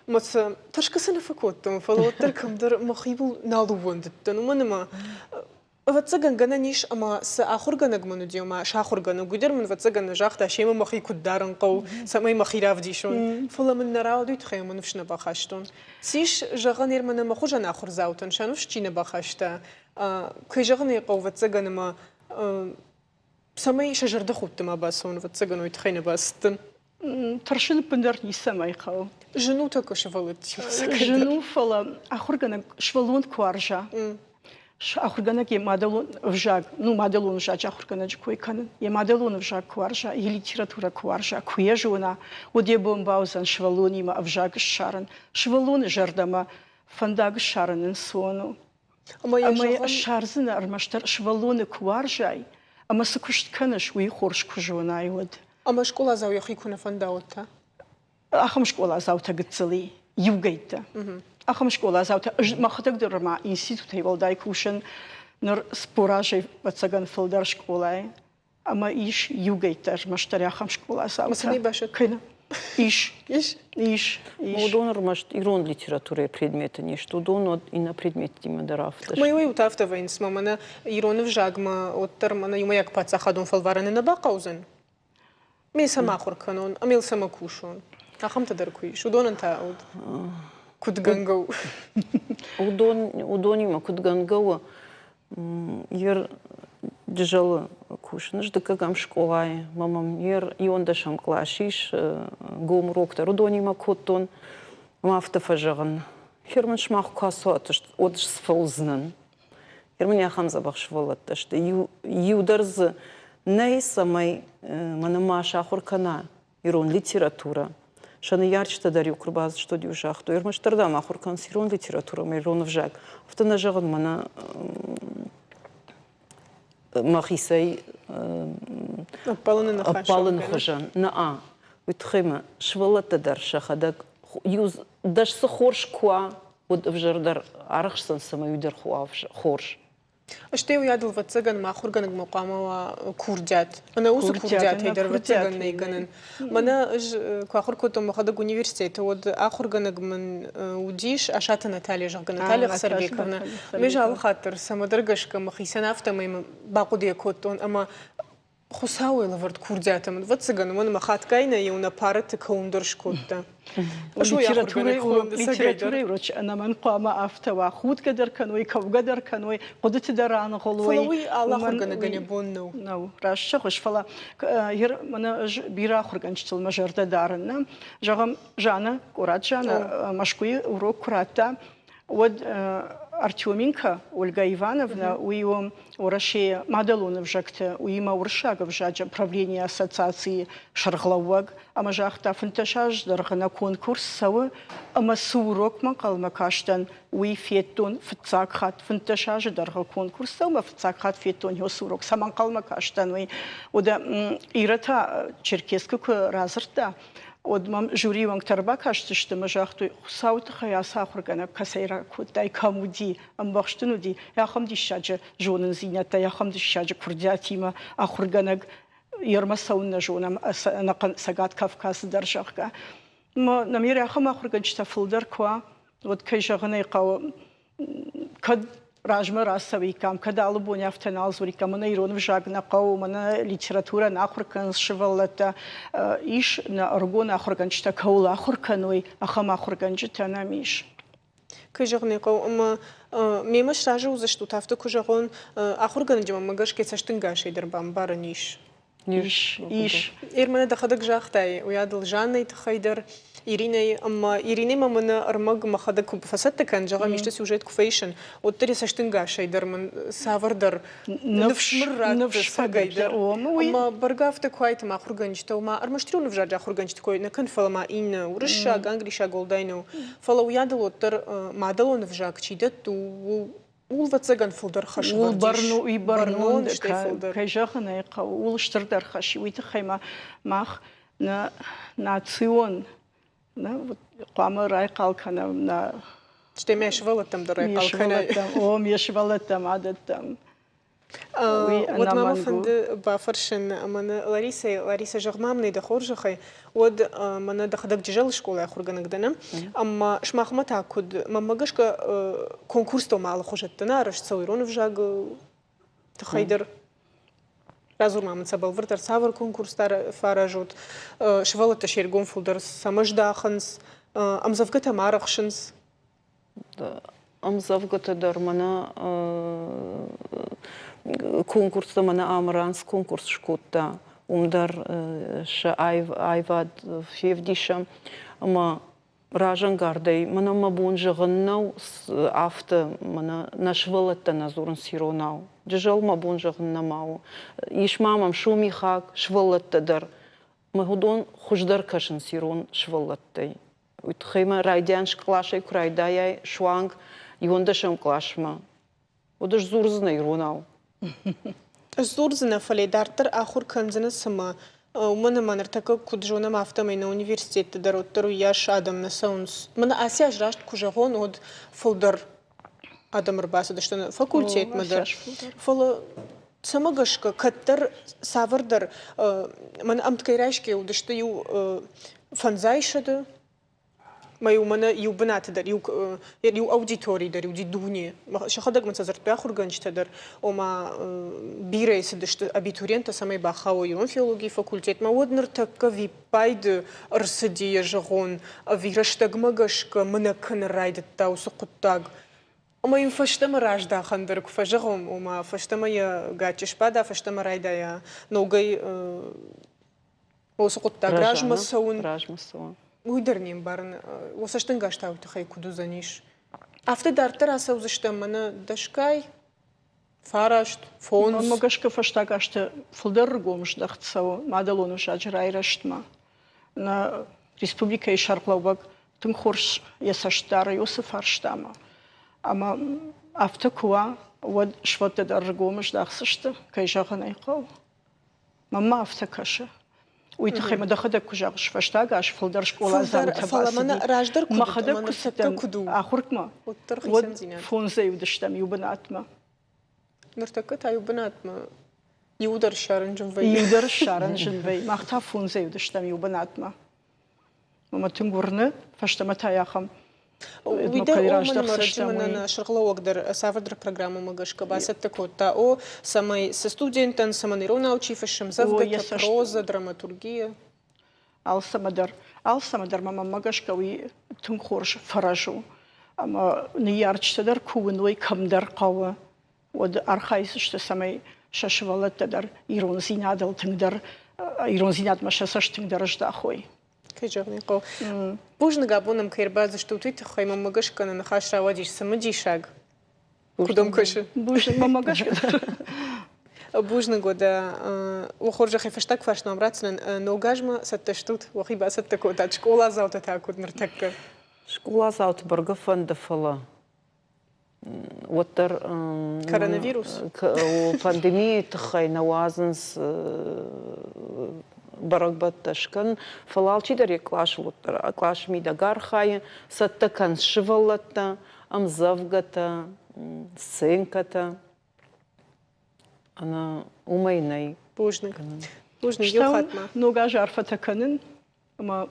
Мӕ сӕ тӕрсгӕ цы нӕ фӕкодтон, фӕлӕ уӕддӕр кӕмдӕр мӕхиуыл нал ӕууӕндыдтӕн, уымӕн ӕмӕ Ӕвӕццӕгӕн, гӕнӕн ис, ӕмӕ цы ахуыргӕнӕг мын уыди, ома сахуыргӕнӕг, уый дӕр мын, ӕвӕццӕгӕн, нӕ загъта, семӕ мӕхи куыд дарын хъӕуы, цӕмӕй мӕхи равдисон. Фӕлӕ мын нӕ рауад, уый тыххӕй мӕ ныфс нӕ бахастон. Цы ис зӕгъӕн, ӕрмӕ мӕ хуызӕн ахуырдзаутӕн сӕ ныфс чи нӕ бахаста, кӕй зӕгъын ӕй хъӕуы, ӕвӕццӕгӕн, ӕмӕ цӕмӕй сӕ зӕрдӕхудты ма бацӕуон, ӕвӕццӕгӕн, уый тыххӕй нӕ бацыдтӕн. Тӕрсын ӕппындӕр ницӕмӕй хъӕуы. Зын у тӕккӕ сывӕллӕттимӕ. Зын у, фӕлӕ ахуыргӕнӕг сывӕллон куы уарза, ахуыргӕнӕг йӕ мадӕлон ӕвзаг, ну мадӕлон ӕвзаджы ахуыргӕнӕджы кой кӕнын, йӕ мадӕлон ӕвзаг куы уарза, йӕ литературӕ куы уарза, куы йӕ зона, уӕд йӕ бон бауыдзӕн сывӕллонимӕ ӕвзаг ссарын. Сывӕллоны зӕрдӕмӕ фӕндаг ссарын ӕнцон у. Ӕмӕ йӕ Ӕмӕ йӕ зӕгъын, ссардзынӕ ӕрмӕстдӕр сывӕллоны куы уарзай ӕмӕ цы куыст кӕныс, уый хорз куы зонай, уӕд. Ӕмӕ скъоладзау йӕхи куы нӕ фӕнда, уӕд та? Ахӕм скъоладзаутӕ гыццыл и, иугӕйттӕ. Ахӕм скъоладзаутӕ ӕз мӕхӕдӕг дӕр ма институтӕй уӕлдай кусын ныр 40 азӕй ӕвӕццӕгӕн фылдӕр скъолайы. Ӕмӕ ис иугӕйттӕ ӕрмӕстдӕр ахӕм скъоладзаутӕ. Кӕй Ис. Ис? Ис. Ис. Уыдон ӕрмӕст ирон литературӕйы предметы не сты, уыдон уӕд иннӕ предметтимӕ дӕр афтӕ сты. Мӕ уый афтӕ вӕййынц, мӕ мӕнӕ ирон ӕвзагмӕ уӕддӕр мӕнӕ иумӕйаг паддзахадон фӕлварӕны нӕ бахъӕудзӕн. Ме цӕмӕ ахуыр кӕнон, ӕмӕ цӕмӕ кусон. Ахӕмтӕ дӕр куы ис. Уыдонӕн та куыд гӕнгӕ у? Уыдон, уыдонимӕ куыд гӕнгӕ у, Ер Джызӕлы кусын ӕз дыккӕгӕм скъолайы. Мӕ мӕм ер иуӕндӕсӕм кълас ис, гом урок дӕр уыдонимӕ кодтон. Ӕмӕ афтӕ фӕзӕгъын, Хер мын сымах куы ацӕуат, уӕд сфӕлдзынӕн. Хер мын ахӕм дзӕбӕх сывӕллӕттӕ сты. Иу, иу дӕр дзы нӕй, цӕмӕй мӕнӕ ма сахуыр кӕна ирон литературӕ. Сӕ ныййарджытӕ дӕр-иу куы рбацыдысты, уӕд-иу загътой, ӕрмӕстдӕр, дам, ахуыр кӕнынц ирон литературӕ ӕмӕ ирон ӕвзаг. Афтӕ нӕ зӕгъын, мӕнӕ мӕхицӕй ӕппӕлыны хуызӕн. Нӕ, уый тыххӕй мӕ сывӕллӕттӕ дӕр сӕхӕдӕг иу дӕс цы хорз куы уа, уӕд ӕвзӕрдӕр арӕхсдзӕн, цӕмӕй уый дӕр хорз. Стӕй уыйадыл, ӕвӕццӕгӕн, мӕ ахуыргӕнӕгмӕ хъуамӕ уа курдиат. Ӕнӕ уыцы курдиатӕй дӕр, ӕвӕццӕгӕн, нӕй гӕнӕн. Мӕнӕ ӕз куы ахуыр кодтон мӕхӕдӕг университеты, уӕд ахуыргӕнӕг мын уыдис Асаты Наталья, зӕгъгӕ, Наталья Ӕхсарбековна. Ме алы хатт дӕр цӕмӕдӕр гӕсгӕ мӕхицӕн афтӕмӕй бахъуыды кодтон ӕмӕ Хуыцауӕй лӕвӕрд курдиат ӕмӕ, ӕвӕццӕгӕн, уымӕн ӕмӕ хатгай нӕ иу нӕ парыты кӕуын дӕр скодта. Литературӕйы урочы ӕнӕмӕнг хъуамӕ афтӕ уа, худгӕ дӕр кӕной, кӕугӕ дӕр кӕной, хъуыдыты дӕр аныгъуылой. Фӕлӕ уый алы ахуыргӕнӕгӕн йӕ бон нӕу. Нӕу, раст зӕгъыс, фӕлӕ мӕнӕ ӕз бирӕ ахуыргӕнджытыл мӕ зӕрдӕ дарын. Нӕ? Зӕгъӕм, Жанна, Къорат Жанна Мӕскуыйы урок куы радта, уӕд Артеменко Ольга Ивановна, уый у Уӕрӕсейы мадӕлон ӕвзӕгты, уыимӕ уырыссаг ӕвзаджы правленийы ассоциацийы сӕргълӕууӕг, ӕмӕ загъта, 15 азы дӕргъы нӕ конкурс цӕуы, ӕмӕ цы урокмӕ ӕнхъӕлмӕ кастӕн, уый федтон фыццаг хатт. 15 азы дӕргъы конкурс цӕуы, ӕмӕ фыццаг хатт федтон уыцы урок, цӕмӕ ӕнхъӕлмӕ кастӕн, уый. Уӕдӕ Ирӕ та Черкесскы куы радзырдта, уӕд мӕм жюрийы уӕнгтӕ ӕрбакастысты ӕмӕ загътой, Хуыцауы тыххӕй ацы ахуыргӕнӕг кӕцӕй ракодтай, кӕм уыди, ӕмбӕхст ын уыди, ахӕм диссаджы зонындзинӕдтӕ, ахӕм диссаджы курдиатимӕ ахуыргӕнӕг ермӕ цӕуын нӕ зонӕм ӕнӕхъӕн Цӕгат Кавказы дӕр, зӕгъгӕ. Нӕм ахӕм ахуыргӕнджытӕ фылдӕр куы уа, уӕд, кӕй зӕгъын ӕй хъӕуы, кӕд размӕ рацӕуиккам, кӕд алы бон афтӕ нал дзуриккам, мӕнӕ ирон ӕвзаг нӕ хъӕуы, мӕнӕ литературӕ нӕ ахуыр кӕнынц сывӕллӕттӕ, ис нӕ ӕрыгон ахуыргӕнджытӕ кӕуыл ахуыр кӕной, ахӕм ахуыргӕнджытӕ нӕм ис. Кӕй зӕгъын ӕй хъӕуы, ӕмӕ мемӕ сразы уыдзыстут, афтӕ куы зӕгъон, ахуыргӕнӕджы мӕнмӕ гӕсгӕ цӕстӕнгасӕй дӕр бамбарӕн ис. Ис, ис. Ирмӕ дӕхӕдӕг загътай, уыйадыл Жаннӕйы тыххӕй дӕр, Иринӕйы ӕмӕ Иринӕмӕ мӕнӕ ӕрмӕг мӕхӕдӕг куы фӕцӕттӕ кӕн, зӕгъӕм, исты сюжет куы фӕисын, уӕддӕр йӕ цӕстӕнгасӕй дӕр мын цавӕрдӕр ныфс мын ратты цӕгӕй дӕр. Ӕмӕ бӕргӕ афтӕ куы айтым ахуыргӕнджытӕ, ма ӕрмӕст ирон ӕвзаджы ахуыргӕнджыты кой нӕ кӕн, фӕлӕ ма иннӕ уырыссаг, англисаг уӕлдай нӕу. Фӕлӕ уыйадыл уӕддӕр мадӕлон ӕвзаг чи дӕтты, ууыл ӕвӕццӕгӕн фылдӕр хӕс ӕвӕрд ис. Бӕрнон, кӕй зӕгъын ӕй хъӕуы, ууыл стырдӕр хӕс и. Уый тыххӕй ма мах нӕ национ нӕ хъуамӕ райхъал кӕнӕм нӕ Стӕй мӕ сывӕллӕттӕм дӕр райхъал кӕнай. О, ме сывӕллӕттӕм адӕттӕм. Уӕд ма мӕ фӕнды бафӕрсын мӕнӕ Ларисӕйы. Ларисӕ, зӕгъ-ма мын ӕй дӕ хорзӕхӕй, уӕд мӕнӕ дӕхӕдӕг Джызӕлы скъолайы ахуыргӕнӕг дӕ, нӕ? Ӕмӕ сымахмӕ та куыд, мӕнмӕ гӕсгӕ, конкурстӕ ма алыхуызӕттӕ нӕ арӕзт цӕуы ирон ӕвзагы тыххӕй дӕр. Радзур-ма мын сӕ бӕлвырддӕр, цавӕр конкурстӕ фӕаразут, сывӕллӕттӕ се ргом фылдӕр цӕмӕ здахынц, ӕмдзӕвгӕтӕ ма арӕхсынц? Ӕмдзӕвгӕтӕ дӕр мӕнӕ конкурстӕ мӕнӕ Амыран цы конкурс скодта, уым дӕр сӕ аивад февдисӕм. Ӕмӕ разӕнгардӕй мӕнӕ мӕ бон зӕгъын нӕу, афтӕ мӕнӕ нӕ сывӕллӕттӕ нӕ дзурынц иронау. Джызӕл мӕ бон зӕгъын нӕма у. Ис ма мӕм сомихаг сывӕллӕттӕ дӕр. Мӕ уыдон хуыздӕр кӕсынц ирон сывӕллӕттӕй. Уый тыххӕй мӕ райдиан къласӕй куы райдайай суанг иуӕндӕсӕм къласмӕ, уӕд ӕз дзурдзынӕ иронау. Ӕз дзурдзынӕ, фӕлӕ дарддӕр ахуыр кӕндзынӕ цымӕ? Уымӕн ӕмӕ ныртӕккӕ куыд зонӕм, афтӕмӕй нӕ университетты дӕр уӕддӕр уыйас адӕм нӕ цӕуынц. Мӕнӕ ацы аз раст куы зӕгъон, уӕд фылдӕр адӕм ӕрбацыдысты нӕ факультетмӕ дӕр. Фӕлӕ цӕмӕ гӕсгӕ, кӕддӕр цавӕрдӕр мӕнӕ ӕмткӕй райсгӕ уыдысты иу фӕндзайсӕды Мӕ-иу мӕнӕ иу бынаты дӕр, иу, иу аудиторийы дӕр уыди дуне. Сӕхӕдӕг мын сӕ дзырдтой ахуыргӕнджытӕ дӕр, ома бирӕ цыдысты абитуриенттӕ, цӕмӕй бахауой ирон филологийы факультетмӕ. Уӕд ныртӕккӕ виппайды ӕрцыди, йӕ зӕгъон, ӕви рӕстӕгмӕ гӕсгӕ мынӕг кӕнын райдыдта уыцы хъуыддаг. Ӕмӕ йын фӕстӕмӕ раздахӕн дӕр куы фӕзӕгъӕм, ома фӕстӕмӕ йӕ гаччы сбада, фӕстӕмӕ райдайа ногӕй Уыцы хъуыддаг размӕ цӕуын. Размӕ цӕуын. Уый дӕр не мбарын. Уӕ цӕстӕнгас та уый тыххӕй куыд уыдзӕнис? Афтӕ дарддӕр ацӕудзыстӕм мӕнӕ дӕсгай, фараст, фондз. Мӕнмӕ гӕсгӕ фӕстаг азты фылдӕр ргом здӕхт цӕуы мадӕлон ӕвзаджы райрӕзтмӕ. Нӕ республикӕйы сӕргълӕууӕг тынг хорз йӕ цӕст дары уыцы фарстамӕ. Ӕмӕ афтӕ куы уа, уӕд сывӕллӕттӕ дӕр ргом здахдзысты, кӕй зӕгъын ӕй хъӕуы. Мӕнмӕ афтӕ кӕсы. Уый тыххӕй мӕ дӕхӕдӕг куы зӕгъыс, фӕстаг аз фылдӕр скъоладзаутӕ бацыди. Раздӕр куыд Мӕхӕдӕг куы цыдтӕн ахуырмӕ, уӕд фондзӕй уыдыстӕм иу бынатмӕ. Ныртӕккӕ та иу бынатмӕ иу дӕр ссарын зын вӕййы. Иу дӕр ссарын зын вӕййы. Мах та фондзӕй уыдыстӕм иу бынатмӕ. Мӕ тынг уырны, фӕстӕмӕ та ахӕм Уый дӕр уымӕн ӕмӕ сӕргълӕууӕг дӕр цавӕрдӕр программӕмӕ гӕсгӕ бацӕттӕ кодта, о, цӕмӕй цы студенттӕн, цӕмӕн иронау чи фыссы ӕмдзӕвгӕтӕ, проза, драматургия. Алцӕмӕ дӕр, алцӕмӕ дӕр мӕнмӕ гӕсгӕ уый тынг хорз фӕрӕз у. Ӕмӕ ныййарджытӕ дӕр куы уыной, кӕмдӕр хъӕуы, уӕд архайдзысты, цӕмӕй сӕ сывӕллӕттӕ дӕр ирондзинадыл тынгдӕр, ирондзинадмӕ сӕ цӕст тынгдӕр здахой. Кӕй зӕгъын хъӕуы. Бузныг абон ӕм кӕй ӕрбацыдыстут, уый тыххӕй мӕнмӕ гӕсгӕ нӕ ныхас рауадис цымыдисаг. Куыд ӕм кӕсы? Бузныг, мӕнмӕ гӕсгӕ дӕр. Бузныг уӕдӕ. Уӕ хорзӕхӕй фӕстаг фарст мӕм ратдзынӕн. Ног азмӕ цӕттӕ стут? Уӕхи бацӕттӕ кодтат? Скъоладзаутӕ та куыд ныртӕккӕ? Скъоладзауты бӕргӕ фӕнды, фӕлӕ уӕддӕр коронавирус пандемийы тыххӕй нӕ уадзынц бӕрӕгбӕттӕ скӕнын, фӕлӕ алчидӕр йӕ къласы уӕддӕр къласы мидӕг архайы, цӕттӕ кӕны сывӕллӕттӕ, ӕмдзӕвгӕтӕ, сценкӕтӕ. Ӕнӕ уымӕй нӕй. Бузныг. Бузныг иу хатт ма. Ног аз арфӕтӕ кӕнын ӕмӕ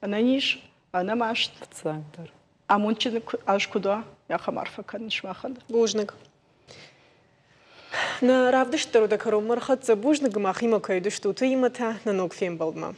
ӕнӕниз, ӕнӕмаст. Фыццагдӕр. Амондджын аз куыд уа, ахӕм арфӕ кӕнын сымахӕн. Бузныг. Нӕ равдыст дӕр уӕдӕ кӕронмӕ ӕрхӕццӕ. Бузныг махимӕ кӕй уыдыстут, уыимӕ та нӕ ног фембӕлдмӕ.